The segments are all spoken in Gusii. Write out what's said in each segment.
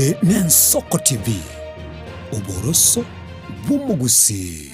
Eye n'Ensoko TV, oboroso bw'omogusii.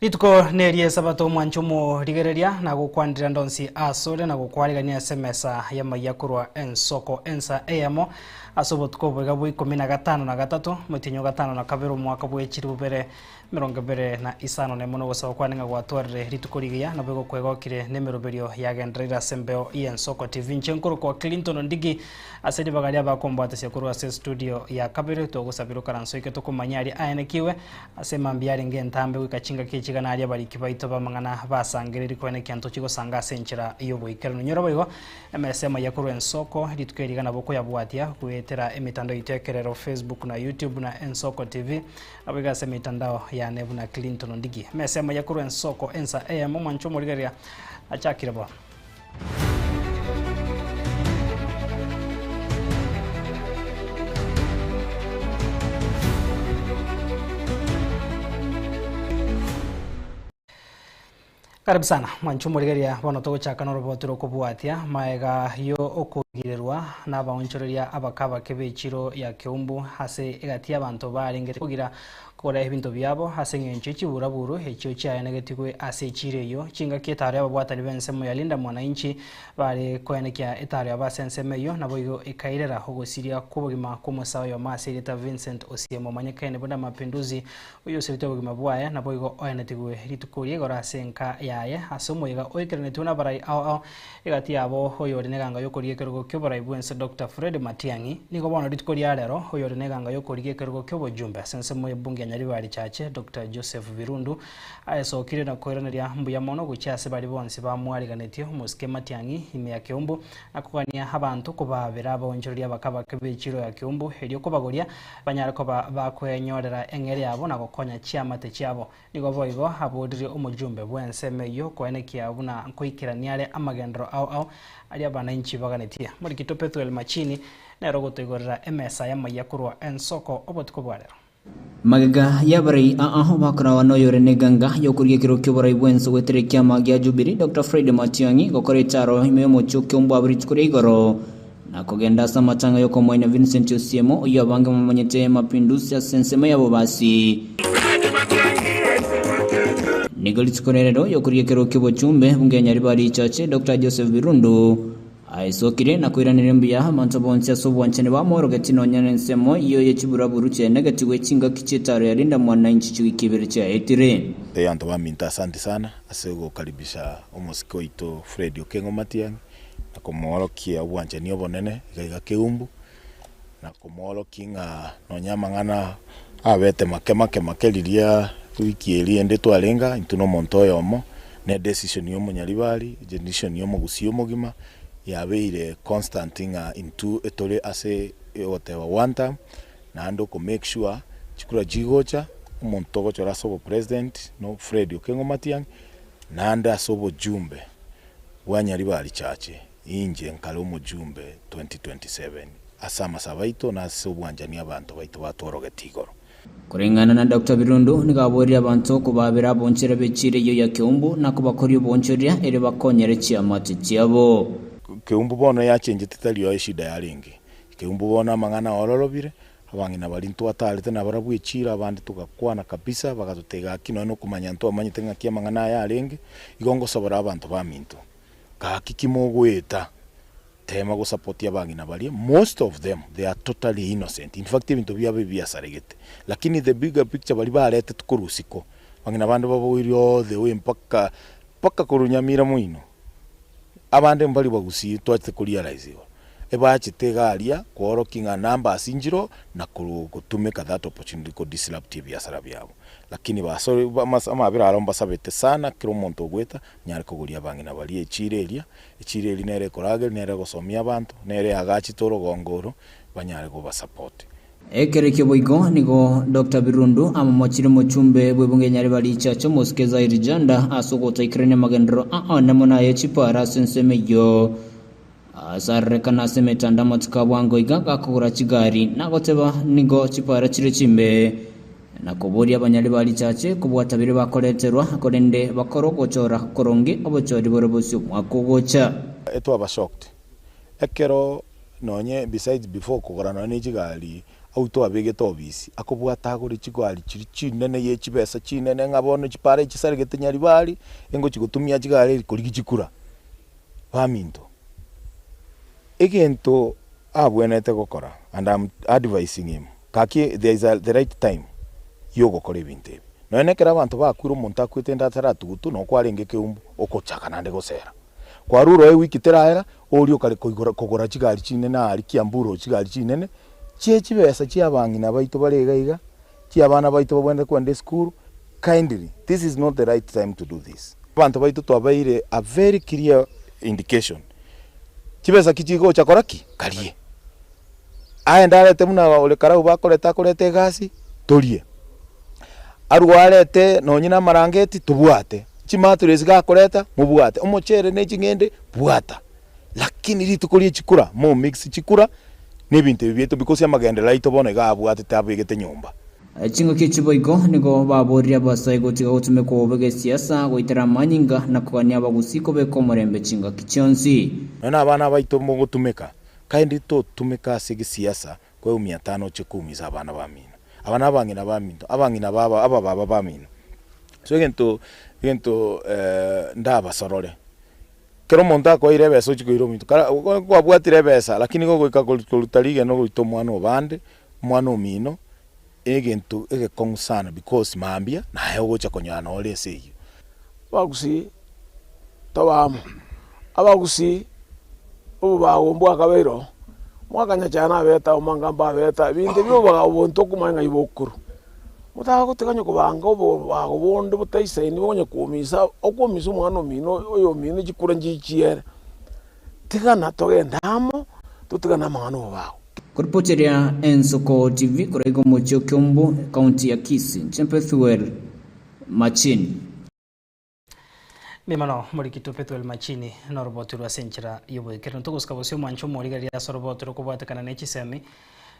Rituko nerie Esabato omwanche omorigereria, na gokwanera ndonsi asore, na gokwarigania ase emesa y'amaiga korwa ensoko ensa eyemo, ase obotuko oboiga bwa ikomi na gatano na gatato, omotienyi o gatano na kabere omwaka bwe chilifu bibere 25 nemo nogosaba kwane ng'a gwatwarire rituko rigiya, naboigo kwegokire nemeroberio yagendereire ase embeo y'Ensoko TV. Inche nkorokwa Clinton Ondigi ase ribaga riabakombwatesia korwa ase estudio ya kabere togosabera okaranso oike tokomanya aria aenekiwe ase emambia yarenge entambe goika chingaki echi iga naria abariki baito b'amang'ana basangereiri koenekia ntochie gosanga ase enchera y'oboikeranu. Nyora boigo Emesa emaya korwa ensoko, rituko eri iga nabo okoyabwatia goetera emetandao yaito y'ekerero Facebook na YouTube na Ensoko TV. Naboigo ase emetandao yane buna Clinton Ondigi. Emesa emaya korwa ensoko ensa eyemo omwancho omorigereria achakire bono. Karibu sana mwanche omorigereria bono togochaka noroboti rokobwatia maega yo okogirerwa nabaonchoreria abake abake b'echiro ya Keumbu ase egati y'abanto barenge kogira kogora ebinto biabo ase eng'encho ye chiburaburu echio chiaenegetigwe ase echiro eyio chingaki etaro y'ababwatani b'ensemo ya Linda Mwananchi bare koenekia etaro yabo ase ensemo eyio naboigo ekairera ogosiria kw'obogima kw'omosae oyomo ase erieta Vincent Osiemo omanyekaine buna Mapinduzi Oyosirete obogima bwaye naboigo oenetigwe rituko ria igoro ase enka yaye, ase omoyega oikeranetigwe nabarai ao ao, egati yabo oyore neganga y'okorigia ekerogo ki'oborai bw'ense Doctor Fred Matiang'i. Nigo bono rituko ria rero oyore neganga y'okorigia ekerogo ki'obojumbe ase ensemo y'ebunge ya Nyaribari Chache Doctor Joseph Birundu aesokire na koiraneria mbuya mono gochia ase baria bonsi bamwariganetie omosike Matiang'i ime ya Keumbu na kogania abanto kobaabera abaonchoreria abakabake b'echiro ya Keumbu erio kobagoria Banyare koba bakwenyorera eng'eria yabo na gokonya chiamate chiabo. Nigo boigo aboririe omojumbe bw'ensemo eyio koenekia buna nkoikerania are amagenderero ao ao aria abanainchi baganetie. Morikito Pethuel Machini nere ogotoigorera emesa y'amayia korwa ensoko obotuko bwa rero. Magega y'abarai aa bakorawa noyore neganga y'okorigia ekerogo ki'oborai bw'ense goetera ekiama gia Jubilee, Doctor Fred Matiang'i, gokora echaro ime y'omochie o Kiombo abwo rituko ria igoro. Na kogenda ase amatanga y'okomoina Vincent Osiemo, oyio abange bamomanyete Mapinduzi ase ensemo y'abobasi. Nigo rituko rerero y'okorigia ekerogo ki'obochumbe bunge ya Nyaribari Chache, Doctor Joseph Birundu, aesokire na koiraneria mbuya abanto bonsi ase obwanchani bamworogetie nonya nensemo eyio ye chiburaburu chiaenegetigwe chingaki chi'etaro ya Linda Mwananchi chiwiki ibere chiaetire. Abanto baminto asanti sana ase ogokaribisha omosike oito Fred Okengo Matiang'i. na komoorokia obwanchani obonene iga iga keumbu, na komoorokia ng'a nonya amang'ana abete make make make riria wiki eria ende twarenge aa, intwe na omonto oyomo, na edecision ya omonyaribari, edecision ya omogusii omogima, yabeire constant ng'a intwe etore ase ogoteba one term, naende oko make sure chikura chigocha, omonto ogochora ase obopresident no Fred Okengo Matiang'i, naende ase obojumbe. Bwa Nyaribari Chache, inche nkare omojumbe 2027 ase amasabo aito na ase obwanchani abanto baito batworogetie igoro. Koreng'ana na Doctor Birundu, nigo aboorire abanto kobaabera abonchera b'echiira eyio ya Keumbu na kobakoria oboonchoreria erio bakonyere chiamate chiabo. Keumbu bono yachenchete tari oo eshida yarenge. Keumbu bono amang'ana aororobire, abang'ina baria ntwatarete nabarabwo echiira abande togakwana kabisa bagatotebia gaki nonya nokomanya ntwamanyete ng'aki amang'ana aya arenge, igo ngosobora abanto baminto gaki ki mogoeta tema gosupport abang'ina baria most of them they are totally innocent in fact ebinto biabo ebiasaregete lakini the bigger picture baria baretetwe korwa isiko abang'ina bande baboirie all the way mpaka mpaka korwa Nyamira moino abande mbari bagusii twachete korealize igo. Ebachete iga aria koorokia ng'a numbers nchiroo na gotumeka that opportunity ko disrupt ebiasara biabo. Lakini basore amabera aro mbasabete sana kera omonto ogoeta nyare kogoria abang'ina baria echiro eria, echiro eria nere ekorageria, nere egosomia abanto, nere eagachete orogongo oro, banyare kobasupport. Ekero ekio boigo nigo Doctor Birundu amomochire omochumbe bw'ebunge ya Nyaribari Church omosike Zairi Janda ase ogotaikerania amagenderero aane mono aye chipara ase ensemo eyio. Ase arorekana ase emetandao amatuko a bwango iga gakogora chigari nagoteba nigo chipara chire chimbe na koboria abanyaribari Church kobwata biria bakoreterwa korende bakore ogochora koronge obochori bore bosio omwaka ogocha. Etwaba shocked Ekero nonye besides before kogora nonye ne chigari au twabegete obisi, akobwata agore chigari chiria chinene ye chibesa chinene ng'a bono chipara echi chisaregete Nyaribari, engochi gotumia chigari eri korigia chikura. Baminto, egento abwenerete gokora and am advising him, gaki there is a the right time ya ogokora ebinto ebi. Nonye na ekero abanto bakwire omonto akwete ende ataratugutu noo kwarenge ekeumbu, okochaka naende gosera. Kwarure oye ewiki teraera, oria okare koigora kogora chigari chinene aaria Kiambu road chigari chinene, chie chibesa chia abang'ina baito bare iga iga, chia abana baito babwenerete kogenda esukuru, kindly this is not the right time to do this. Abanto baito twabaeire a very clear indication, chibesa ki chigocha kora ki? Karie. Aye ndarete buna ore karau bakoreta akoreta egasi, torie. Arwarete nonye na amarangeti, tobwate. Chimatress gakoreta, mobwate. Omochere ne ching'ende, bwata. Lakini rituko rie chikura, mo mix chikura, na ebinto ebi biaito because amagenderero aito bono iga abwatete abegete nyomba. Chingaki echi boigo nigo baborire abasae gotiga gotumekwa bobe gesiasa, goitera amanyinga, na kogania abagusii kobeka omorembe chingaki chionsi. Nonya na abana baito mogotumeka, Kaende totumeka ase egesiasa kweumia tano oche koumisa abana bamino, aba nabang'ina baminto, abang'ina baba, abababa bamino. So egento egento ndabasorore, kera omonto akoeire ebesa ochie koira ominto, kara kwabwatire ebesa lakini igo ogoika koruta rigena ogoita omwana obande, omwana omino, egento egekong'u sana because mambia naye ogocha konyora nore ase eyio. Abagusii tobe amo, abagusii obobago mbwakabeire oo, mwakanya nabete amo manga abete aa, ebinto ebio obobago obonto okomanya ng'ai bokorwa. Motagotiga onye kobanga obobago bonde botaisaini bokonye koumisa, okoumisa omwana omino oyomino chikura nchichiere, tigana togende amo, totigane amang'ana obobago. Koripoteria Ensoko TV korwa iga omochie o Kiambu, ekaunti ya Kisii, inche Bethuel Machini. Mimono morikitwe Pethuel Machini noroboti rwa ase enchera y'oboikeranu. Togosika bosio omwancho omorigereria ase oroboti rokobwatekana ne chisemi.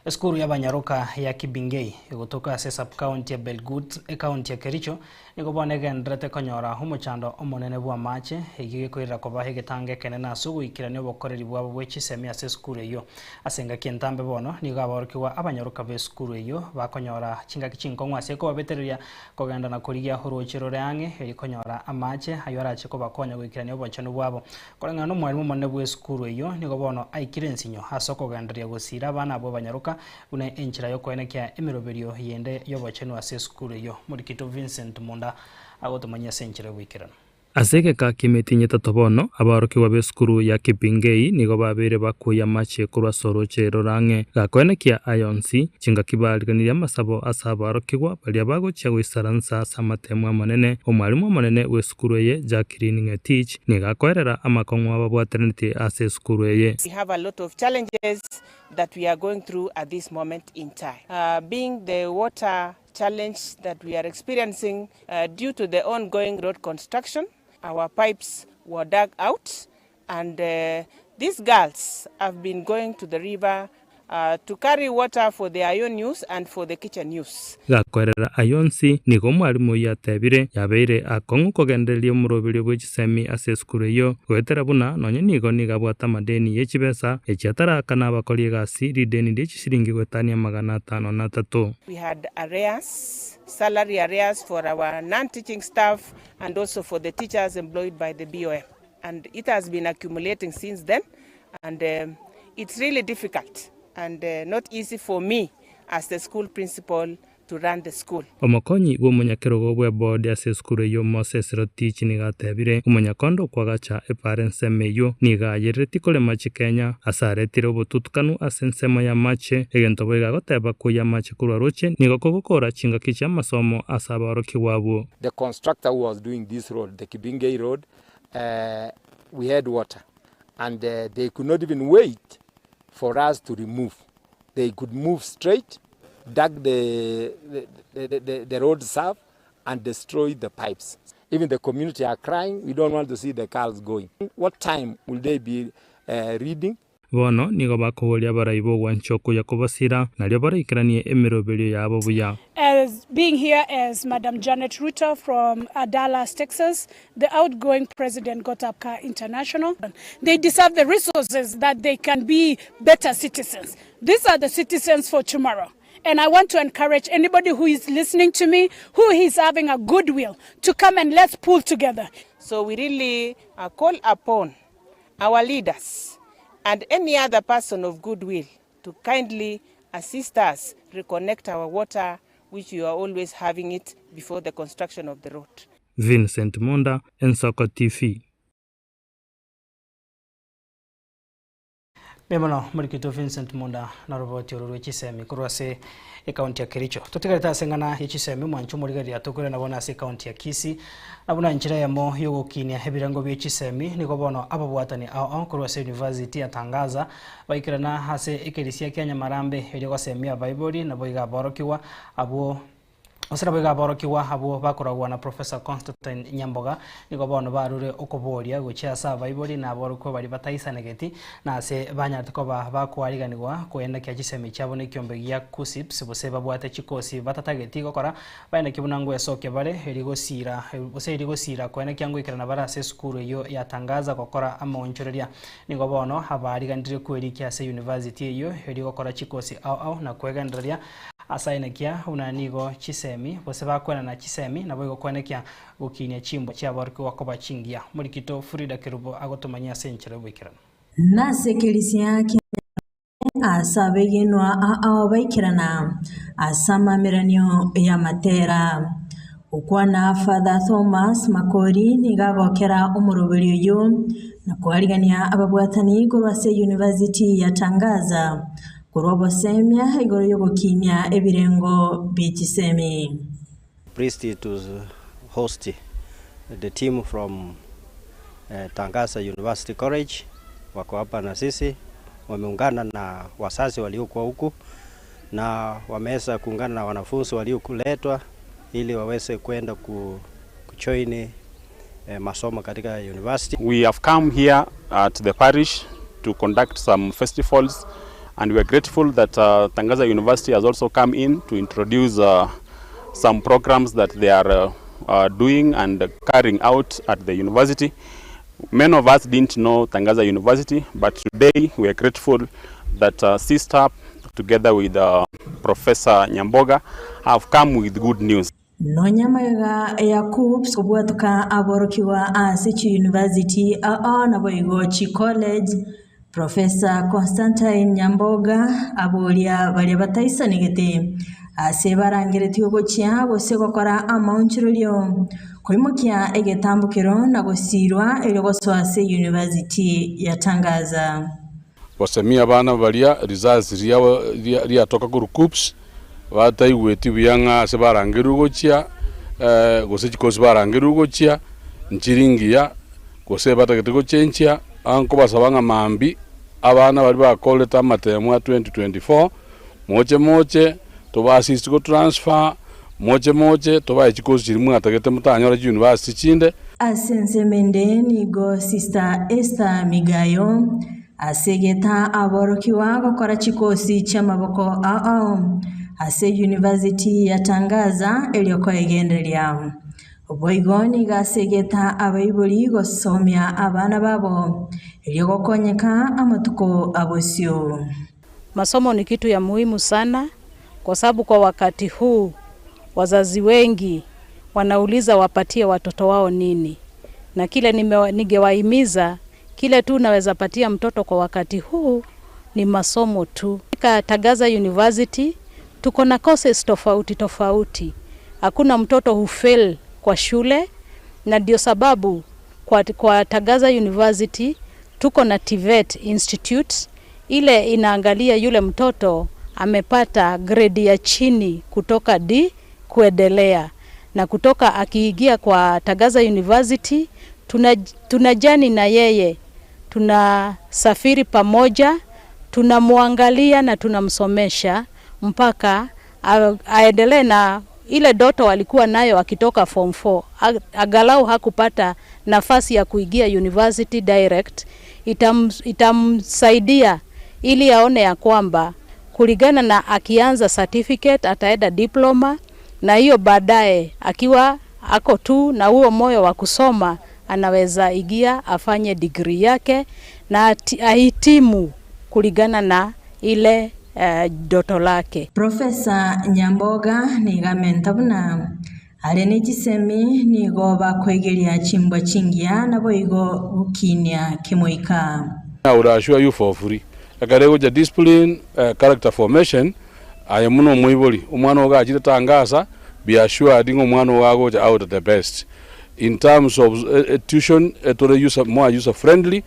Esukuru y'abanyaroka ya Kibingei egotoka ase sub-county ya Belgut, ecounty ya Kericho, nigo bono egendererete konyora omochando omonene bw'amache, eyio gekoirera koba egetanga ekenene ase ogoikerania obokoreri bwabo bwe chisemi ase esukuru eyio. Ase engaki entambe bono nigo abaorokigwa abanyaroka b'esukuru eyio bakonyora chingaki chinkong'u ase ekobabetereria Kogenda na korigia orooche rore ang'e, erio konyora amache, ayio arache kobakonya goikerania obochenu bwabo. Koreng'ana nomwalimu omonene bw'esukuru eyio, nigo bono aikire ensinyo ase okogendereria gosiira abana abwo abanyaroka buna enchera y'okoenekia emeroberio yende y'obochenu ase esukuru eyio. Morikito Vincent Munda agotomanyia ase enchera y'oboikeranu. Ase egeka ki'emetienyi etato bono, aborokigwa b'esukuru ya Kipingei nigo babeire bakoyia amache korwa ase orooche rore ang'e. Gakoenekia aya onsi, chingaki bariganirie amasabo ase aborokigwa baria bagochia goisaransa ase amatemu amanene. Omwalimu omonene bw'esukuru eye, Jacqueline Ng'etich, nigo akoerera amakong'u ababwatanetie ase esukuru eye. We have a lot of challenges that we are going through at this moment in time, being the water challenge that we are experiencing due to the ongoing road construction, our pipes were dug out and these girls have been going to the river to carry water for their own use and for the kitchen use. Gakoerera ayio onsi, nigo omwalimu oyio atebire, yabeire akong'u kogendereria omoroberio bwe chisemi ase esukuru eyio, goetera buna nonye nigo nigo abwate amadeni ye chibesa echi ataraakana abakori egasi rideni rie chisiringi goetania 503. We had arrears, salary arrears for our non-teaching staff and also for the teachers employed by the BOM and it has been accumulating since then and it's really difficult and not easy for me as the school principal. to run the school. Omokonyi bw'omonyakerogo bw'eboodi ase esukuru eyio Moses Rotich nigo atebire, Omonyakondo okwagacha epaara ensemo eyio nigo ayerereti korema chikenya, ase aretire obotutukanu ase ensemo y'amache, egento boigo agoteba koyia amache korwa roche nigo kogokora chingaki chi'amasomo ase abaorokigwa abwo. The constructor who was doing this road, the Kibingei road, uh, we had water and uh, they could not even wait for us to remove. They could move straight, dug the, the, the, the, the road surf and destroy the pipes. Even the community are crying, we don't want to see the cars going. What time will they be uh, reading? Bono nigo bakoboria abarai b'ogwancha okuya kobasira, nario baraikeranie emeroberio yabo buya. As being here as Madam Janet Ruto from Dallas, Texas, the outgoing president Gotabka International. They deserve the resources that they can be better citizens. These are the citizens for tomorrow. And I want to encourage anybody who is listening to me, who is having a goodwill, to come and let's pull together. So we really call upon our leaders and any other person of goodwill to kindly assist us reconnect our water, which we are always having it before the construction of the road. Vincent Monda, Ensoko TV. Mbuya mono morikito Vincent Munda na roboti oro rwe chisemi korwa ase ekaunti ya Kericho. Totigarete ase eng'ana ye chisemi mwancho omorigereria tokore nabo ase ekaunti ya Kisii na buna enchera eyemo yogokinia ebirengo bie chisemi nigo bono ababwatani ao ao korwa ase university ya Tangaza baikerana ase ekerisia kia Nyamarambe erio gosemia abaibori nabo iga aborokigwa abwo ase nabo iga aborokigwa abwo bakoragwa na Professor Constantine Nyamboga nigo bono barure okoboria gochia ase abaibori na aborokigwa baria bataisanegeti na ase banyarete koba bakwariganigwa koendekia chisemi chiabo na ekiombe gia KUCCPS gose babwate chikosi batatageti gokora baeneki buna ngwesokia bare erigosira gose erigosira koenekia ngoikerana bare ase esukuru eywo yatangaza gokora amaonchoreria nigo bono abariganire kwerikia ase university eywo erigokora chikosi ao ao na kwegendereria ase aenekia buna nigo chisemi gose bakwenana chisemi nabo igokwenekia gokinia chimbo chiaborokigwa koba chingiya. Morikito Frida Kerubo agotomanyia ase enchera yoboikeranu. Nasekerisia kia ase abegenwa ao baikerana ase amameranio y'amatera. Gokwana Father Thomas Makori nigo agokera omoroberi oyo na kwarigania ababwatani korwa ase University ya Tangaza korwa obosemia igoro yogokinia ebirengo bia chisemi. Pleased to host the team from Tangaza University College wako hapa na sisi, wameungana na wazazi waliokuwa huku na wameweza kuungana na wanafunzi waliokuletwa ili waweze kwenda kujoin masomo katika university. We have come here at the parish to conduct some festivals and we are grateful that Tangaza University has also come in to introduce some programs that they are doing and carrying out at the university. Many of us didn't know Tangaza University, but today we are grateful that Sister, together with Professor Nyamboga, have come with good news. Nonya magega ya KUCCPS kobwatuka aborokigwa ase chiuniversity ao naboigo chicollege Professor Constantine Nyamboga aboria baria bataisanegete ase barangeretie gochia gose gokora amaonchorerio koimokia egetambukero na gosirwa erio gosoa ase university ya Tangaza. Gosemia abana baria results riatoka korwa KUCCPS bataigweti buya ng'a ase barangerwe gochia gose chikosi barangerwe gochia nchiri ngiya gose batagete gochenchia ankobasaba ng'a mambi abana bari bakorete amatemo ya 2024 moche moche tobasist go transfer moche moche tobae chikosi chiri mwatagete motanyora chiuniversity chinde. Ase ensemende nigo Sister Esther Migayo asegeta aborokiwa gokora chikosi chiamaboko ao ase university ya Tangaza erioko egendereria oboigo nigo asegeta abaibori gosomia abana babo erio gokonyeka amatuko abosio. Masomo ni kitu ya muhimu sana kwa sababu kwa wakati huu wazazi wengi wanauliza wapatie watoto wao nini, na kile ningewahimiza kile tu naweza patia mtoto kwa wakati huu ni masomo tu. Katika Tangaza University Tuko na courses tofauti tofauti, hakuna mtoto hufail kwa shule, na ndio sababu kwa, kwa Tagaza University tuko na TVET Institute ile inaangalia yule mtoto amepata grade ya chini kutoka D kuendelea, na kutoka akiingia kwa Tagaza University tuna, tunajani na yeye, tunasafiri pamoja, tunamwangalia na tunamsomesha mpaka aendelee na ile doto alikuwa nayo akitoka form 4. Angalau hakupata nafasi ya kuingia university direct, itam, itamsaidia ili aone ya kwamba kulingana na akianza certificate ataenda diploma, na hiyo baadaye akiwa ako tu na huo moyo wa kusoma anaweza ingia afanye degree yake na ahitimu kulingana na ile doto lake. Profesa Nyamboga niga amenta buna are na chisemi nigo bakoigeria chimbwa chingiya naboigo gokinia kemoika. I would assure you for free. Ekere gocha discipline, character formation, aye muno omoibori, omwana ogo achire Tangasa, be assured ng'a omwana ogo agocha out the best. In terms of tuition, tore user, more user friendly,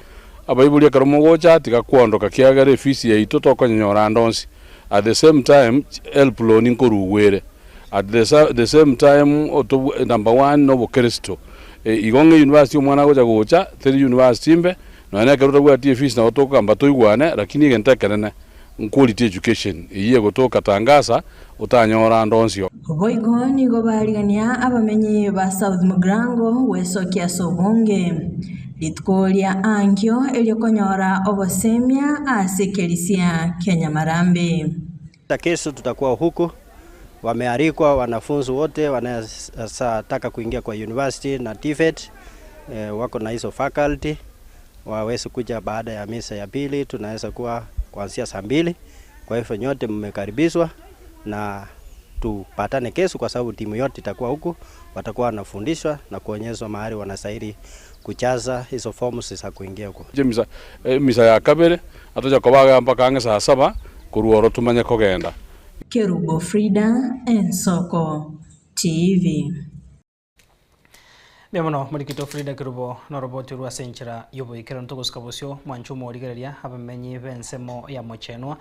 abaibori ekero mogocha tiga kwondoka kiagera efees yaito tokonyora ande onsi. At the same time, help loan nkorugwere. At the, the same time, oto, number one, no obokristo. Igo ng'a university omwana agocha gocha, teri university mbe, nonya ekero otabwati efees nabo tokogamba toigwane, lakini egento ekenene, quality education, eywo egotoka Tangasa, otanyora ande onsi. Boigo nigo barigania abamenyi ba South Mugirango gwesokia ase obonge rituko ria ankio eriokonyora obosemia ase ekerisia kia Nyamarambe. Kesho tutakuwa huku, wamealikwa wanafunzi wote wanataka kuingia kwa university na TVET, wako na hizo faculty waweze kuja baada ya misa ya pili, tunaweza kuwa kuanzia saa 2. Kwa hivyo nyote mmekaribishwa na tupatane kesho, kwa sababu timu yote itakuwa huku, watakuwa wanafundishwa na kuonyeshwa mahali wanastahili kujaza hizo forms za kuingia huko. Je, misa, misa ya kabere atoja kobaga mpaka ange saa 7 kuruoro tumanye kogenda. Kerubo Frida, Ensoko TV. Mbuya murikito Frida Kerubo noroboti rwa senchera yoboikero ntogosika bosio mwancho origereria abamenyi b'ensemo ya mochenwa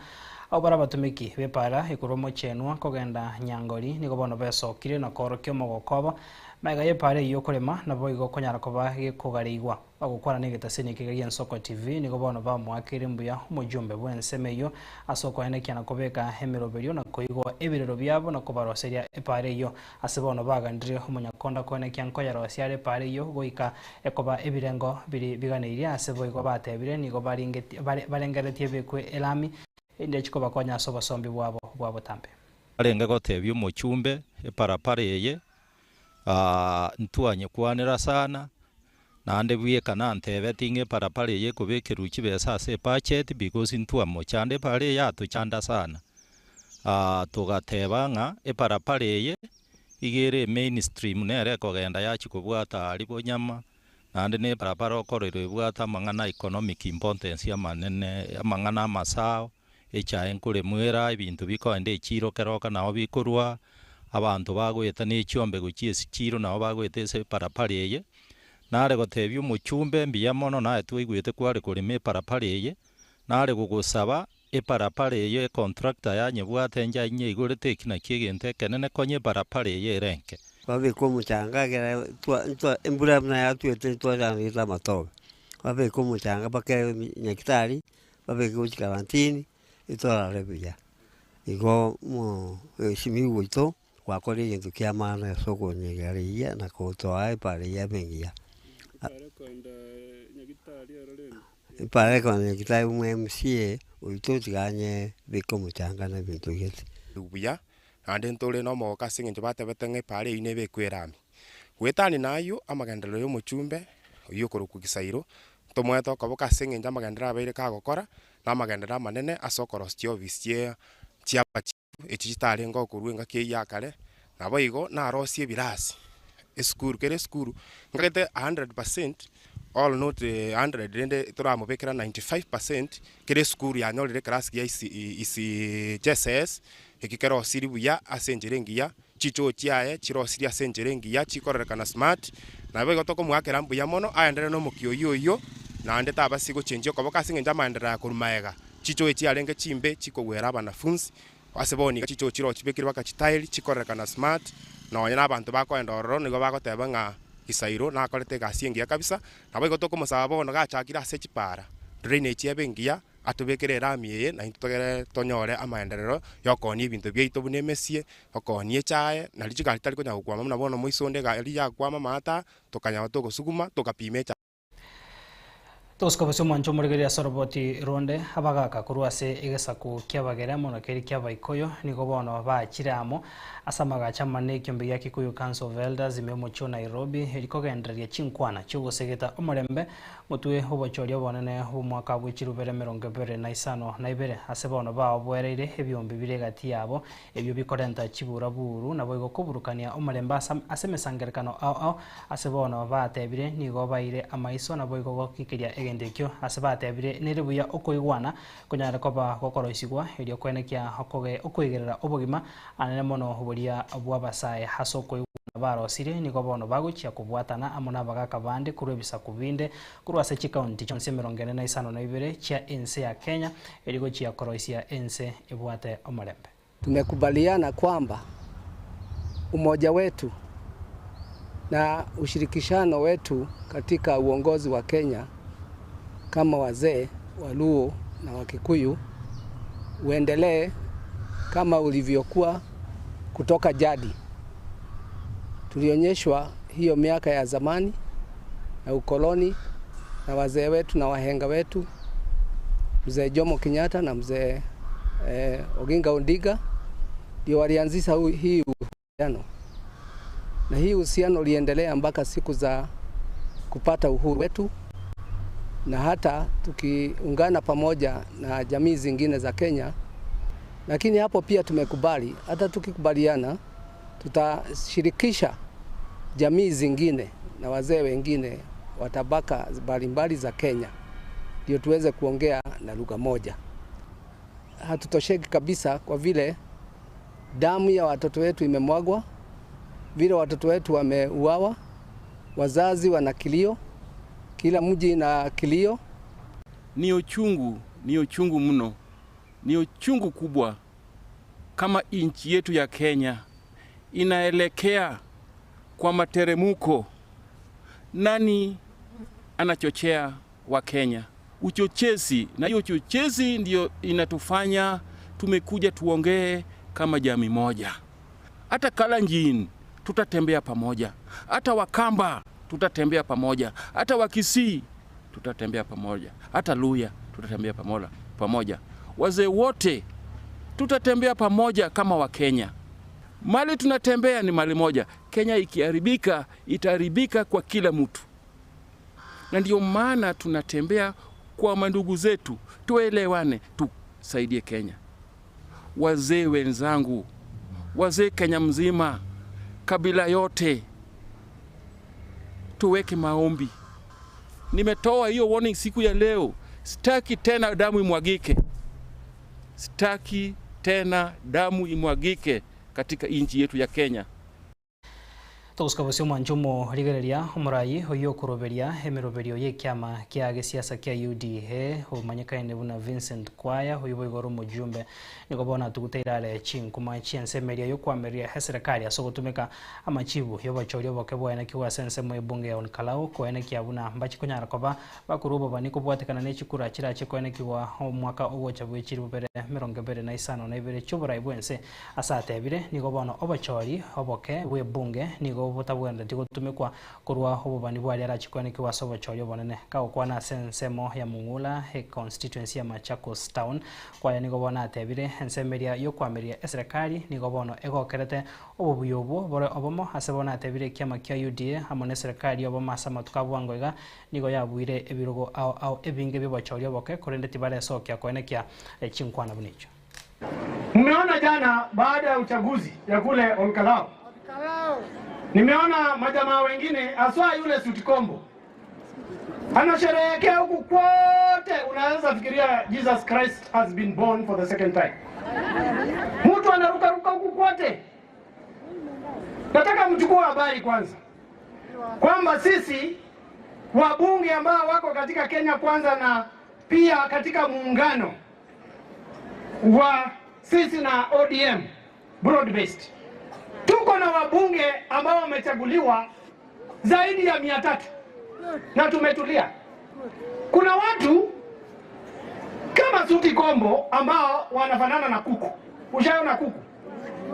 abo bara abatumiki b'epara ekorwa mochenwa kogenda nyangori nigo bono besokire na korokia omogokobo maega y'epara eywo okorema nabo igo okonyara koba gekogareigwa bagokwana na egetaseni eke gia Ensoko TV nigo bono bamoakire mbuya omojumbe bw'ensemo eywo ase okoenekia na kobeka emiroberio na koigwa ebirero biabo na kobaroseria epara eywo ase bono bagandire omonyakonda koenekia nkoyarosia are epara eywo goika ekoba ebirengo biri biganeirie ase boigo batebire nigo barengeretie bekwe elami ende chikobakonya ase obosombi bwabo bwa botambe. Arenge gotebia omochumbe eparapara eye ntwanye kwanera sana naende bweka nantebeti ng'a eparapara eye ekobekerwa chibesa ase ebudget because ntwamochanda epara eye yatochanda sana. Togateba ng'a eparapara eye iga ere mainstream nere ekogenda yachi kobwata aria bonyama naende na eparapara okorerwa ebwate amang'ana economic importance amanene amang'ana amasao echae nkoremwera ebinto bikoenda echiro keroka nabo bikorwa abanto bagoeta na echiombe gochia ase chiro nabo bagoeta ase eparapara eye nare gotebia omochumbe mbuya mono naye twaigwete kware korema eparapara eye nare gogosaba eparapara eye econtractor yanyebwate nja nyeigorete eki naki egento ekenene konya eparapara eye erenke. Babeka omochanga ekere twa twa embura buna yatwete twachandete amatobe, babeke omochanga mpaka nyagetari, babeke gochia karantini, etwarare buya. Igo mo mheshimiwa oito gwakora egento kia maana ase okonyegera na kotoa epara eye ebe engiya. Epara ekoenda nyagetari buna MCA oito tiganye beka omochanga na ebinto gete. Buya, naende ntore na omogoka ase eng'encho batebete ng'a epara eywo nebekwe erami. Goetani na aywo, amagenderero ya omochumbe, oywo okorokwa Gisairo, ntomoete okoboka ase eng'encho amagenderero abeire kagokora, na amagenderero amanene ase okorosia chiofisi chia chia abachifu echi chitarenge okorwa engaki eywo ya kare, nabo igo narosie ebirasi, esukuru kera esukuru, nkagete 100% all not 100 rende toramobekera 95% kera esukuru yanyorire eclass ya EC ECJSS. Eki kerosirie buya ase enchera engiya, chichoo chiaye chirosirie ase enchera engiya chikororekana smart, naboigo tokomoakera mbuya mono aenderere na omokia oyio oyio, naende tabasie gochenchia okoboko ase eng'encho amaenderero aya korwa maega. Chichoo echi chiarenge chimbe chikogwera abanafunsi, ase bono iga chichoo chiroo chibekire mpaka chitairi chikororekana smart, nonye na abanto bakoenda ororo nigo bagoteba ng'a Gisairo nakorete egasi engiya kabisa, naboigo tokomosaba bono gachakire ase chipara, drainage ebe engiya, Atobekere erami eye, na intwe togere tonyore amaenderero y'okoonia ebinto biaito buna emesie, okoonia echae, nario chigari chitari konya gokwama buna bono moiso onde egari yakwama amaata, tokanyora togosuguma, togapima echae. Togosuka bosio omwancho omorigereria ase oroboti ronde, abagaaka korwa ase egesaku ki'Abagere mono keria ki'Abaikoyo nigo bono baachire amo ase amagacho amanene ekiombe gia Kikuyu Council of Elders ime omochie o Nairobi erio kogendereria chinkwana chi'ogosegeta omorembe Motwe obochori obonene bw'omwaka bwe chirubere emerongo ebere na isano na ibere, ase bono baoboereire ebiombe bire egati yabo, ebio bikorenta chibura-buru, naboigo koburukania omorembe ase emesangererekano ao ao, ase bono batebire nigo baire amaiso, naboigo gokikeria egento ekio, ase batebire nere buya okoigwana konyare koba gokoroisigwa, erio koenekia okoigerera obogima anene mono boria bw'abasae ase okoigwana barosirie, nigo bono bagochia kobwatana amo nabagaaka bande korwa ebisaku binde korwa ase chikaunti chionsi emerongo ene na isano na ibere chia ense ya Kenya, erio gochia koroisia ense ebwate omorembe. Tumekubaliana kwamba umoja wetu na ushirikishano wetu katika uongozi wa Kenya kama wazee Waluo na Wakikuyu uendelee kama ulivyokuwa kutoka jadi. Tulionyeshwa hiyo miaka ya zamani na ukoloni na wazee wetu na wahenga wetu, Mzee Jomo Kenyatta na Mzee Oginga Odinga ndio walianzisha hii uhusiano, na hii uhusiano uliendelea mpaka siku za kupata uhuru wetu, na hata tukiungana pamoja na jamii zingine za Kenya. Lakini hapo pia tumekubali, hata tukikubaliana tutashirikisha jamii zingine na wazee wengine wa tabaka mbalimbali za Kenya ndio tuweze kuongea na lugha moja. Hatutosheki kabisa kwa vile damu ya watoto wetu imemwagwa, vile watoto wetu wameuawa, wazazi wana kilio, kila mji na kilio. Ni uchungu, ni uchungu mno, ni uchungu kubwa kama nchi yetu ya Kenya inaelekea kwa materemuko. Nani anachochea wa Kenya? Uchochezi, na hiyo uchochezi ndio inatufanya tumekuja tuongee kama jamii moja. Hata Kalenjin tutatembea pamoja, hata Wakamba tutatembea pamoja, hata Wakisii tutatembea pamoja, hata Luya tutatembea pamoja, wazee wote tutatembea pamoja kama Wakenya. Mali tunatembea ni mali moja. Kenya ikiharibika, itaharibika kwa kila mtu, na ndio maana tunatembea kwa mandugu zetu, tuelewane, tusaidie Kenya. Wazee wenzangu, wazee Kenya mzima, kabila yote, tuweke maombi. Nimetoa hiyo warning siku ya leo, sitaki tena damu imwagike, sitaki tena damu imwagike katika nchi yetu ya Kenya. Togosuka bosio omwancho omorigereria omorayi oyio okoroberia emeroberio ya ekiama kia gesiasa kia UDA omanyekaine buna Vincent Kwaya oyio boigo ore omojumbe nigo bono atuguteire are chinkuma chi'ensemeria yokoamereria eserekari ase ogotumeka amachibu yobochori oboke bwaenekigwe ase ensemo y'ebunge ya Olkalau koenekia buna mbachikonyara koba bakorwa obobani kobwatekana na echikura chirache koenekigwa omwaka ogocha bwe chilifu bibere emerongo ebere na isano na ibere chi'oborai bw'ense ase atebire nigo bono obochori oboke bw'ebunge nigo botabwenereti gotumekwa korwa obobani bwaria arache koenekigwa ase obochori obonene. Kagokwana ase ensemo ya Mung'ula econstituency ya Machakos Town kwaya nigo bono atebire ensemo eria yokoamereria eserekari nigo bono egokerete obobuya obwo bore obomo ase bono atebire ekiama kia UDA amo neserekari obomo ase amatuko a bwango iga nigo yabuire ebirogo ao ao ebinge bi'obochori oboke korende tibaresokia koenekia chinkwana buna echio. Mmeona jana baada ya uchaguzi ya kule Olkalau, nimeona majamaa wengine haswa yule Sutikombo anasherehekea huku kwote, unaweza fikiria Jesus Christ has been born for the second time. Mtu anaruka Wote nataka mchukue habari kwanza kwamba sisi wabunge ambao wako katika Kenya Kwanza na pia katika muungano wa sisi na ODM broad based, tuko na wabunge ambao wamechaguliwa zaidi ya 300 na tumetulia. Kuna watu kama Suti Kombo ambao wanafanana na kuku. Ushaona kuku?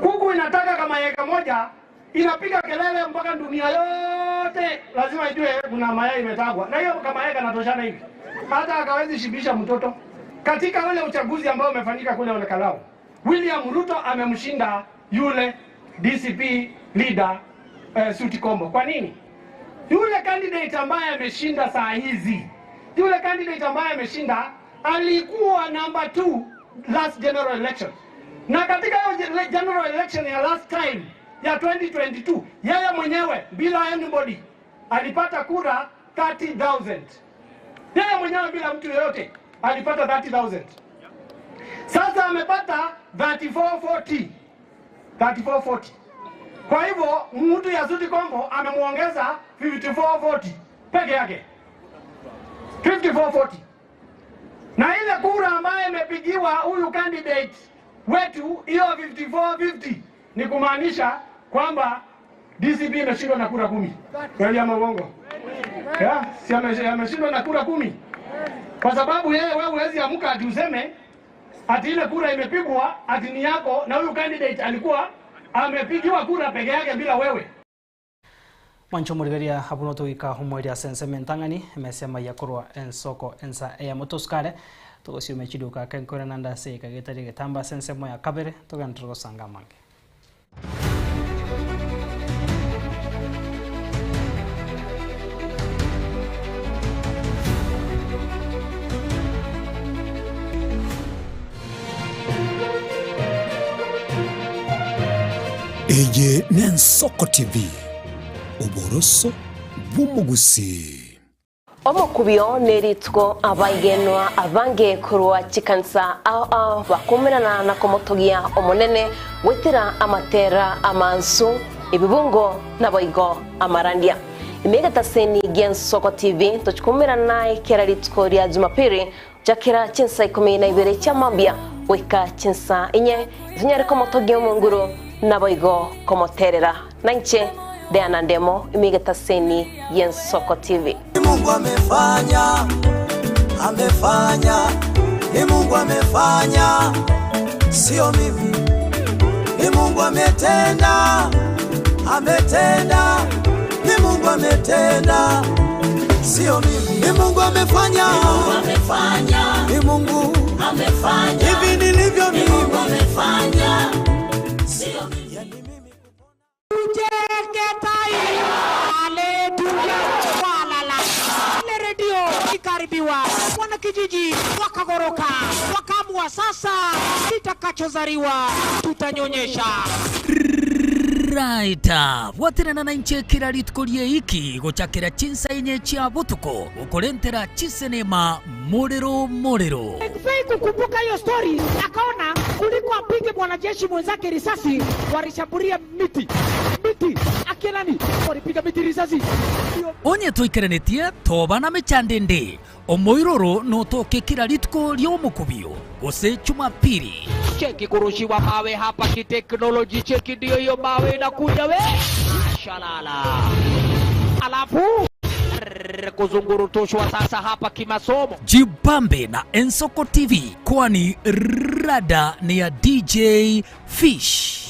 Kuku inataka kama eka moja inapiga kelele mpaka dunia yote lazima ijue kuna mayai imetagwa, na hiyo kama yai kanatoshana hivi, hata akawezi shibisha mtoto. Katika ule uchaguzi ambao umefanyika kule Olekalau, William Ruto amemshinda yule DCP leader Suti Kombo. Kwa nini? Yule candidate ambaye ameshinda saa hizi, yule candidate ambaye ameshinda alikuwa number 2 last general election, na katika hiyo general election ya last time ya 2022 yeye mwenyewe bila anybody alipata kura 30,000. Yeye mwenyewe bila mtu yeyote alipata 30,000. Sasa amepata 3440. 3440. Kwa hivyo mtu ya Suti Kombo amemuongeza 5440 peke yake. 5440. Na ile kura ambayo imepigiwa huyu candidate wetu hiyo 5450 ni kumaanisha kwamba DCP imeshindwa na kura 10. Kweli ama uongo? Yeah, si ameshindwa na kura 10. Kwa sababu yeye, wewe huwezi amka ati useme ati ile kura imepigwa ati ni yako na huyu candidate alikuwa amepigiwa kura peke yake bila wewe. Mwancho murigeria habuno tuika humweria senseme ntang'ani emesema yakorwa ensoko ensa eya motoskare tugosiume chiduka kenkore nanda se kagetari getamba sensemo ya kabere tugendere gosanga mange. Eye n'Ensoko TV, oboroso bw'omogusii. Omokubio nerituko abaigenwa abange korwa chikansa ao ao bakumerana na komotogia omonene gwetera amatera amansu ebibungo naboigo amarandia. Imegataseni gia Nsoko TV tochikumerana naye kera rituko ria Jumapili jakera chinsa 12 chia mambia goika chinsa 4 tunyare komotogia omonguru naboigo komoterera nainche Diana Ndemo imigetaseni ya Nsoko TV. Mungu amefanya, amefanya, ni Mungu amefanya, sio mimi. Ni Mungu ametenda, ametenda, ni Mungu ametenda, sio mimi. Ni Mungu amefanya, Ni Mungu amefanya, ni Mungu amefanya, hivi nilivyo Ni Mungu mimi. amefanya, sio mimi. Ikaribiwa wanakijiji wakagoroka, wakaamua sasa kitakachozaliwa tutanyonyesha. Right bwaterana na inche kira rituko rie iki gochakera chinsa inye chia botuko okorentera chisenema morero morero. McVeigh kukumbuka hiyo story, akaona kuliko apige mwanajeshi mwenzake risasi, walishambulia miti miti, akina nani walipiga miti risasi. Onye toikerenetie toba na mechande nde omoiroro notoke kira rituko ria omokubio gose Jumapili. Cheki kurushiwa mawe hapa kiteknoloji, cheki ndio hiyo mawe inakuja we shalala, alafu kuzungurutushwa sasa hapa kimasomo. Jibambe na Ensoko TV kwani rada ni ya DJ Fish.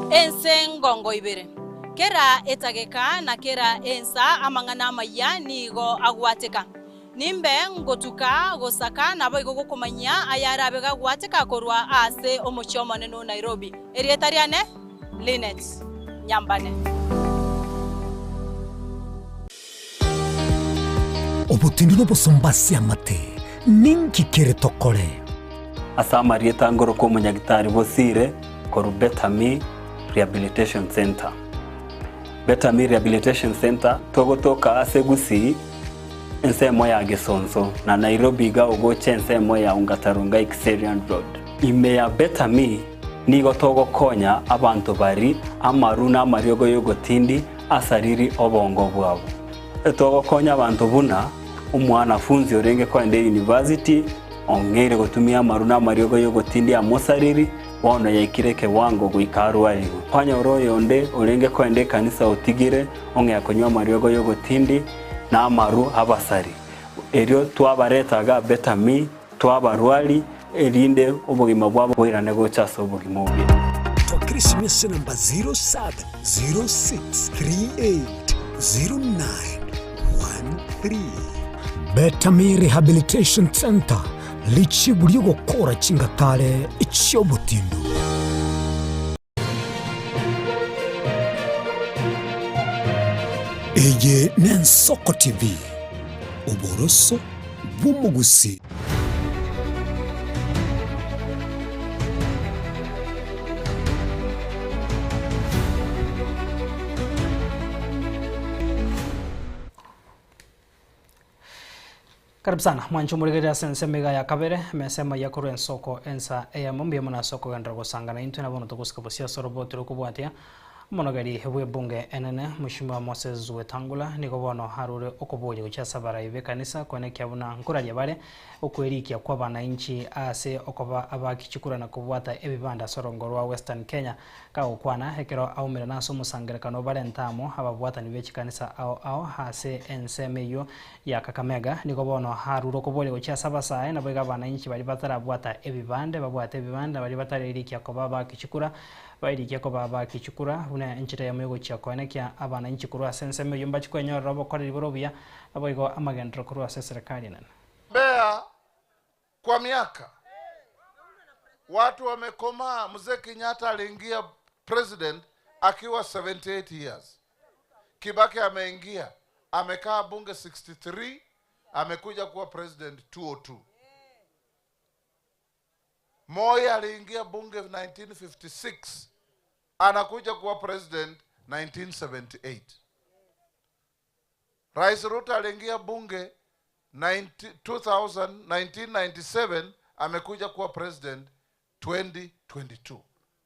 Ense ngongo ibere kera etageka na kera ensa amang'ana amaya nigo agwateka nimbe ngotuka gosaka nabo igo gokomanya ayarabe gagwateka korwa ase omochie omonene o Nairobi erieta riane Linet Nyambane. Obotindi n'obosomba ase amate ninki kere tokore. Ase amarieta ngoro kwa omonyagitari bosire koru Better Me Rehabilitation Center. Better Me Rehabilitation Center togotoka ase Gusii Ensemo ya Gesonso, na Nairobi iga ogocha ensemo ya Ongata Rongai Kiserian Road. Ime ya Better Me nigo togokonya abanto bari amaru na amariogo y'ogotindi asariri obongo bwabo. Togokonya abanto buna omwanafunzi orenge koenda eyunivasiti ong'eire gotumia amaru na amariogo y'ogotindi amosariri bono yaikire ekewango goika arwarigwe. Kwanyora oyonde orenge koenda ekanisa otigire ong'ea konywa amariogo y'ogotindi na amaru abasari. Erio twabareta iga Better Me, twabarwari, erinde obogima bwabo boirane gocha ase obogima obuya. Twakire esimese namba 0706380913. Better Me Rehabilitation Centre, richibu ri'ogokora chingatare chi'obotindu. Eye n'Ensoko TV, oboroso bw'omogusii. Karibu sana mwanche omorigereria ase ensemo iga ya kabere, emesa emaiya korwa ensoko ensa eyemo mbuya mono ase okogenderera gosangana intwe na bono togosika bosio ase oroboti rokobwatia omonogeri bw'ebunge enene Mheshimiwa Moses Wetangula nigo bono arure okoboria gochia ase abarai b'ekanisa koenekia buna nkoraria bare okwerikia kw'abanainchi ase okoba abaaki chikura na kobwata ebibanda ase orongo rwa Western Kenya Kagokwana ekero aumerana ase omosangererekano barente amo ababwatani be chikanisa ao ao ase ensemo eyio ya Kakamega, nigo bono arure okoboria gochia ase abasae, naboigo abanainchi baria batarabwata ebibande babwate ebibande, na baria batarerikia koba abaaki chikura bairikie koba abaaki chikura, buna enchera eyemo yogochia koenekia abanainchi korwa ase ensemo eyio mbachie kwenyorera obokoreri bore obuya, naboigo amagenderero korwa ase eserekari enene. Mbeya kwa miaka watu wamekomaa. Mzee Kenyatta aliingia president akiwa 78 years. Kibaki ameingia amekaa bunge 63, amekuja kuwa president 202. Moi aliingia bunge 1956, anakuja kuwa president 1978. Rais Ruto aliingia bunge 90 2000, 1997 amekuja kuwa president 2022.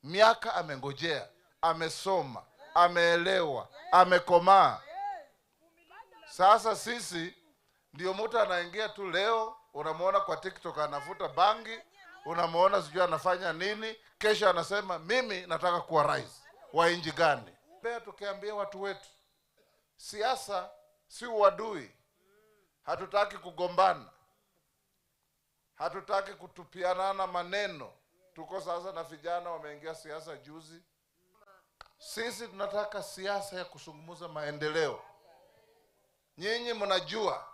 Miaka amengojea, amesoma, ameelewa, amekomaa. Sasa sisi ndio mtu anaingia tu leo, unamuona kwa TikTok anavuta bangi, unamuona sijui anafanya nini, kesho anasema mimi nataka kuwa rais wa nchi gani? Pia tukiambia watu wetu, siasa si uadui, hatutaki kugombana, hatutaki kutupianana maneno. Tuko sasa na vijana wameingia siasa juzi. Sisi tunataka siasa ya kuzungumza maendeleo. Nyinyi mnajua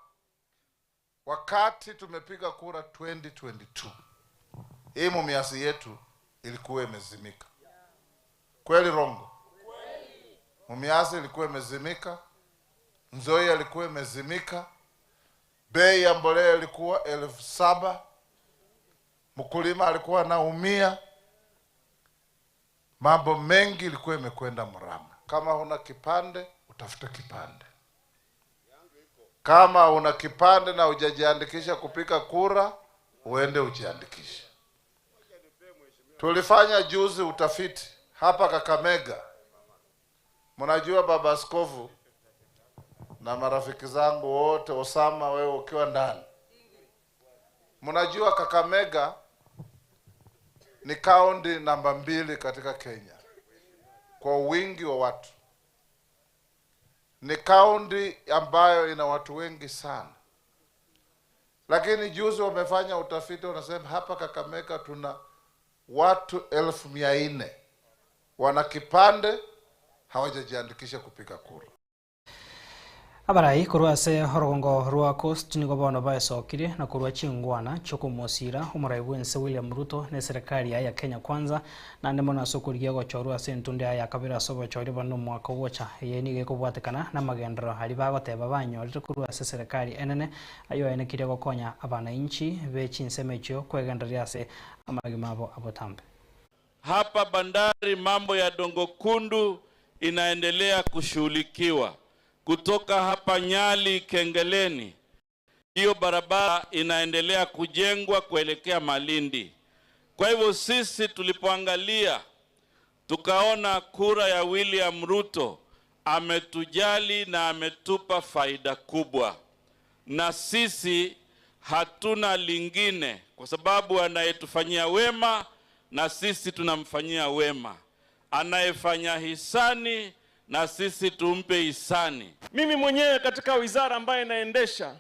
wakati tumepiga kura 2022 hii mumiasi yetu ilikuwa imezimika. Kweli rongo? Mumiasi ilikuwa imezimika, Nzoia ilikuwa imezimika, bei ya mbolea ilikuwa 7,000, mkulima alikuwa anaumia, mambo mengi ilikuwa imekwenda mrama. Kama huna kipande, utafute kipande. Kama una kipande na hujajiandikisha kupiga kura, uende ujiandikishe. Tulifanya juzi utafiti hapa Kakamega. Mnajua baba askofu na marafiki zangu wote, Osama wewe ukiwa ndani, mnajua Kakamega ni kaunti namba 2 katika Kenya kwa wingi wa watu. Ni kaunti ambayo ina watu wengi sana. Lakini juzi wamefanya utafiti, wanasema hapa Kakamega tuna watu 400,000 wana kipande hawajajiandikisha kupiga kura. Abarai korwa ase orogongo rwa Coast nigo bono baesokire na korwa chingwana chiokomosira omorai bwense William Ruto na eserekari yaye ya Kenya Kwanza naende mono ase okorigia gochorwa ase entunde yaye ya kabere ase obochori bonene omwaka ogocha. Eye nigo ekobwatekana na amagenderero aria bagoteba banyorire korwa ase eserekari enene ayio aenekirie gokonya abanainchi be chinsemo echio kwegendereria ase amagima abo abotambe. Hapa bandari mambo ya Dongo Kundu inaendelea kushughulikiwa. Kutoka hapa Nyali Kengeleni Hiyo barabara inaendelea kujengwa kuelekea Malindi. Kwa hivyo sisi tulipoangalia tukaona kura ya William Ruto ametujali na ametupa faida kubwa, na sisi hatuna lingine, kwa sababu anayetufanyia wema na sisi tunamfanyia wema, anayefanya hisani na sisi tumpe hisani. Mimi mwenyewe katika wizara ambayo inaendesha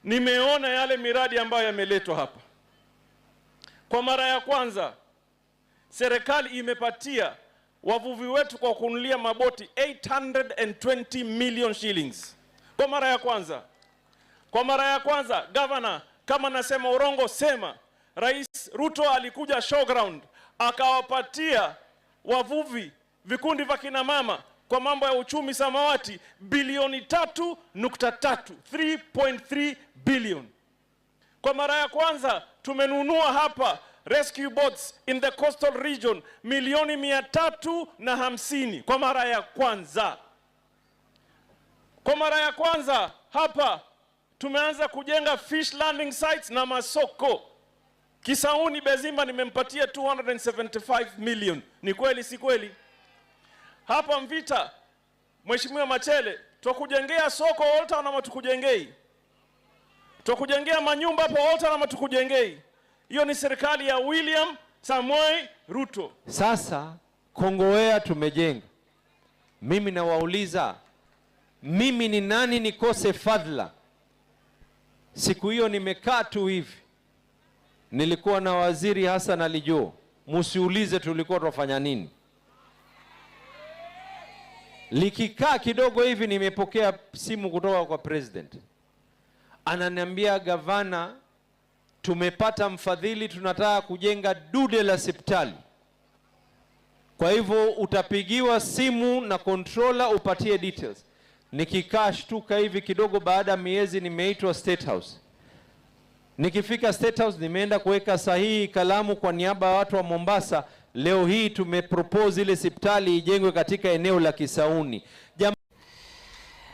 nimeona yale miradi ambayo yameletwa hapa. Kwa mara ya kwanza serikali imepatia wavuvi wetu kwa kununulia maboti 820 million shillings. Kwa mara ya kwanza. Kwa mara ya kwanza, governor, kama nasema urongo sema. Rais Ruto alikuja showground akawapatia wavuvi, vikundi vya kina mama kwa mambo ya uchumi samawati bilioni 3.3, 3.3 billion. Kwa mara ya kwanza tumenunua hapa rescue boats in the coastal region milioni 350 kwa mara ya kwanza. Kwa mara ya kwanza hapa tumeanza kujenga fish landing sites na masoko. Kisauni Bezimba nimempatia 275 million. Ni kweli si kweli? Hapa Mvita, Mheshimiwa Machele, twakujengea soko Old Town ama tukujengei? Twakujengea manyumba hapo Old Town ama tukujengei? Hiyo ni serikali ya William Samoei Ruto. Sasa Kongowea tumejenga. Mimi nawauliza, mimi ni nani nikose fadhila? Siku hiyo nimekaa tu hivi, nilikuwa na waziri Hassan Ali Joho, musiulize tulikuwa tunafanya nini. Likikaa kidogo hivi, nimepokea simu kutoka kwa president, ananiambia gavana, tumepata mfadhili, tunataka kujenga dude la sipitali. Kwa hivyo utapigiwa simu na controller upatie details. Nikikaa shtuka hivi kidogo, baada ya miezi nimeitwa State House. Nikifika State House nimeenda kuweka sahihi kalamu kwa niaba ya watu wa Mombasa. Leo hii tumepropose ile sipitali ijengwe katika eneo la Kisauni.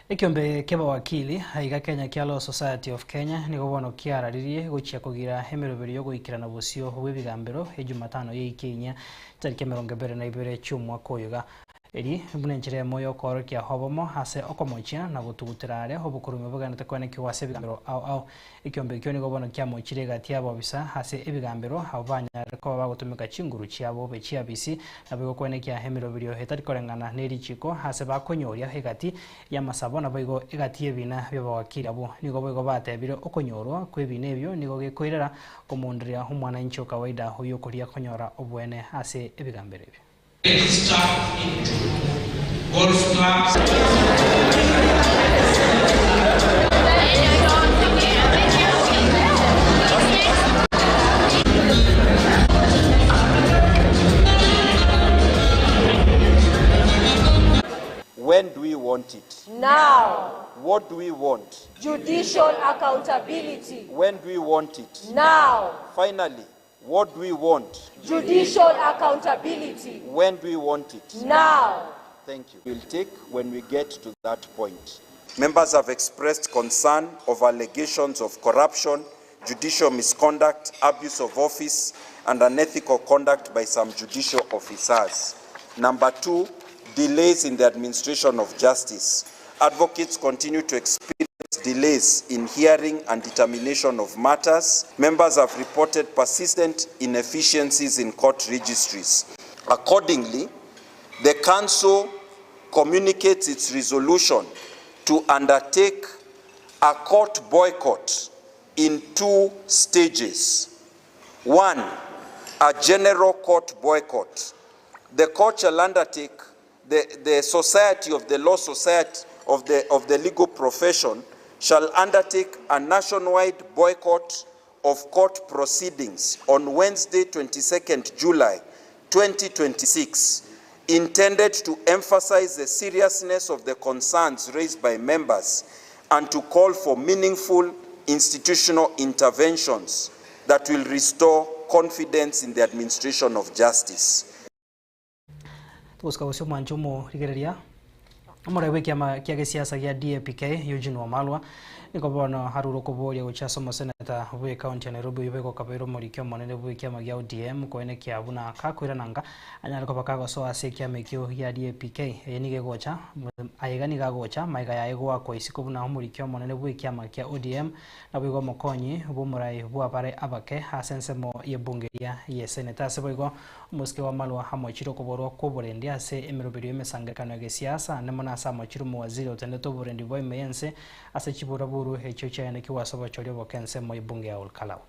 Ekiombe kia abawakili aiga Kenya kia Law Society of Kenya nigo bono kiararirie gochia kogira emeroberi yogoikerana bosio bwa ebigambero ejumatano ya Kenya tariki 22 chi'omwaka oyo iga. Eri buna enchera emo yokoorokia obomo ase okomochia na gotugutera are obokorumi bogenete koenekiwa ase ebigambero ao ao. Ekiombe ekio nigo bono kiamochire egati y'abobisa ase ebigambero abwo banyarire koba bagotumeka chinguru chiabo be chiabisi naboigo koenekia emeroberio etari koreng'ana ne richiko ase bakonyoria egati y'amasabo naboigo egati y'ebina bi'abawakili abwo. Nigo boigo batebire okonyorwa kw'ebina ebio nigo gekoirera komoonderia omwananchi o kawaida oyio okoria konyora oboene ase ebigambero ebio. Golf clubs. When do we want it? Now. What do we want? Judicial accountability. When do we want it? Now. Finally, what do we want? Judicial accountability. When do we want it? Now. Thank you. We'll take when we get to that point. Members have expressed concern over allegations of corruption, judicial misconduct, abuse of office, and unethical conduct by some judicial officers. Number 2, delays in the administration of justice. Advocates continue to experience delays in hearing and determination of matters. Members have reported persistent inefficiencies in court registries. Accordingly, the Council communicates its resolution to undertake a court boycott in 2 stages. 1, a general court boycott. The court shall undertake, the Society of the Law Society of the, of the Legal Profession shall undertake a nationwide boycott of court proceedings on Wednesday, 22nd July, 2026, intended to emphasize the seriousness of the concerns raised by members and to call for meaningful institutional interventions that will restore confidence in the administration of justice. Togosika gose omwancho omorigereria Omorai bw'ekiama kia gesiasa gia DAP-K, Eugene Wamalwa, nigo bono arure okoboria gochia ase omoseneta bw'ecounty ya Nairobi oyio boigo okabeire omoriki omonene bw'ekiama gia ODM koenekia buna kakoirana nka anyare koba kagosoa ase ekiama ekio gia DAP-K. Eye nigo egocha aiga nigo agocha maiga yaye goakwa isiko buna omoriki omonene bw'ekiama kia ODM Naboigo omokonyi bw'omorai bw'abare abake ase ensemo y'ebunge eria y'esenete. Ase boigo omosike bw'amarwa amochire okoborwa kw'oborendi ase emeroberio y'emesangererekano ya gesiasa, ande mono ase amochire omowaziri otendete oborendi bwa ime y'ense ase chiburaburu echio chiaenekigwe ase obochori oboke ensemo y'ebunge ya Olkalau.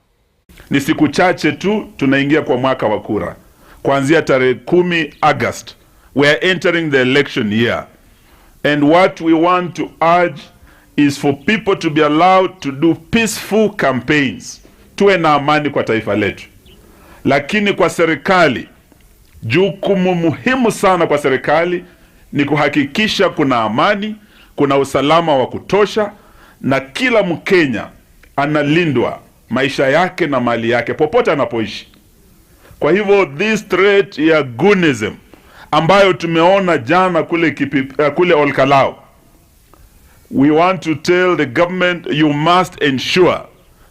Ni siku chache tu tunaingia kwa mwaka wa kura. Kuanzia tarehe 10 August, we are entering the election year. And what we want to urge is for people to be allowed to do peaceful campaigns. Tuwe na amani kwa taifa letu. Lakini kwa serikali, jukumu muhimu sana kwa serikali ni kuhakikisha kuna amani, kuna usalama wa kutosha na kila Mkenya analindwa maisha yake na mali yake popote anapoishi. Kwa hivyo this threat ya goonism ambayo tumeona jana kule, kule Olkalau, we want to tell the government you must ensure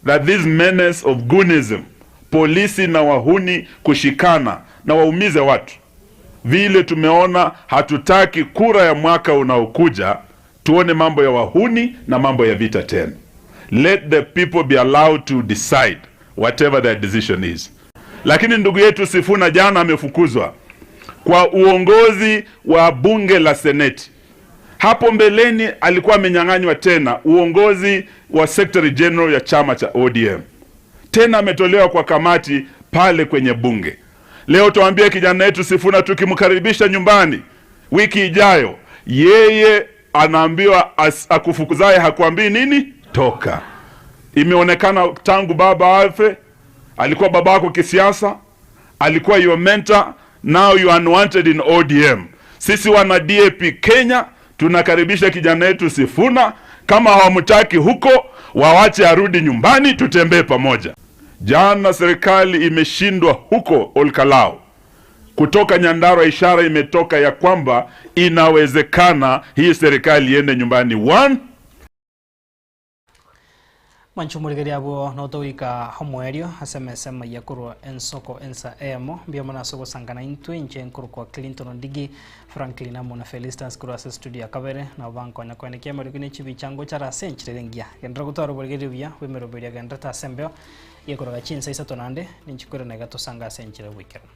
that this menace of goonism, polisi na wahuni kushikana na waumize watu vile tumeona. Hatutaki kura ya mwaka unaokuja tuone mambo ya wahuni na mambo ya vita tena. Let the people be allowed to decide whatever their decision is. Lakini ndugu yetu Sifuna jana amefukuzwa kwa uongozi wa bunge la Seneti. Hapo mbeleni alikuwa amenyang'anywa tena uongozi wa Secretary General ya chama cha ODM, tena ametolewa kwa kamati pale kwenye bunge. Leo tuambie kijana yetu Sifuna, tukimkaribisha nyumbani wiki ijayo, yeye anaambiwa akufukuzaye hakuambii nini, toka. Imeonekana tangu baba afe, alikuwa babako kisiasa, alikuwa your mentor, now you are unwanted in ODM. Sisi wana DAP Kenya tunakaribisha kijana yetu Sifuna. Kama hawamtaki huko, wawache arudi nyumbani, tutembee pamoja. Jana serikali imeshindwa huko Olkalau. Kutoka Nyandarua ishara imetoka ya kwamba inawezekana hii serikali iende nyumbani. One, Mwanche omorigereria abwo notogoika omoerio ase emesa emaiya korwa ensoko ensa eyemo. Mbuya mono ase ogosangana intwe inche nkorokwa Clinton Ondigi, Franklin amo na Felistus korwa ase studio ya kabere nabo bankonya koenekia amariko ne chibicha ngochare ase enchera ere engiya. Genderera gotwara oborigereria obuya bw'emeroberio egendererete ase embeo yekoroga chinsa isato naende ninche korende iga tosange ase enchera y'oboikeranu.